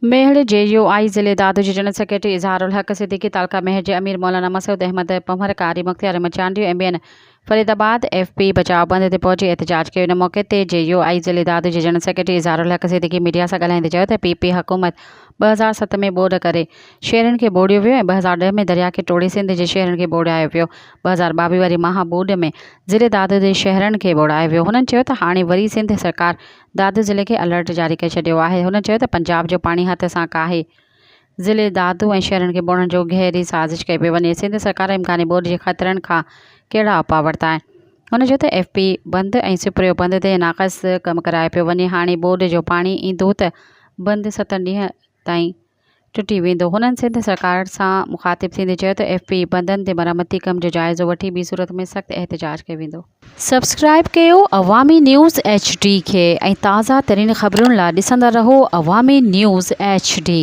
ميهڙ، جي يو آء ضلعي دادو جي جنرل سيڪريٽري اظهار الحق صديقي، تعلقه ميهڙ جي امير مولانا مسعود احمد پنهور، قاري مختيار احمد چانڊيو ۽ ٻين فريد آباد ايف پي بچاء بند تي پهچي احتجاج ڪيو. ان موقعي تي جي يو آء ضلعي دادو جي جنرل سيڪريٽري اظهار الحق صديقي ميڊيا سان ڳالهائيندي چيو ته پي پي حڪومت 2007 ۾ ٻوڏ ڪري شهرين کي ٻوڙيو ويو ۽ 2010 ۾ درياء کي ٽوڙي سنڌ جي شهرن کي ٻوڙايو ويو، 2022 واري مها ٻوڏ ۾ ضلعي دادو جي شهرن کي ٻوڙايو ويو. هنن چيو ته هاڻي وري سنڌ سرڪار دادو ضلعي کي الرٽ جاري ڪري ڇڏيو آهي. هن چيو ته پنجاب جو پاڻي هٿ سان ڪاهي ضلعي دادو ۽ شهرن کي ٻوڙڻ جو گهري سازش ڪئي پئي وڃي. سنڌ سرڪار امڪاني ٻوڏ جي خطرن کان ڪهڙا اپاء ورتا آهن. هن چيو ته ايف پي بند ۽ سپريو بند تي ناقص ڪم ڪرايو پيو وڃي هاڻي ٻوڏ جو پاڻي ايندو ته بند ستن ڏينهن تائين ٽٽي ويندو. هنن سنڌ سرڪار سان مخاطب ٿيندي چيو ته ايف پي بندن تي مرمتي ڪم جو جائزو وٺي ٻي صورت ۾ سخت احتجاج ڪيو ويندو. سبسڪرائيب ڪيو عوامي نيوز ايڇ ڊي کي ۽ تازه ترين خبرن لا ڏسندا رهو عوامي نيوز ايڇ ڊي.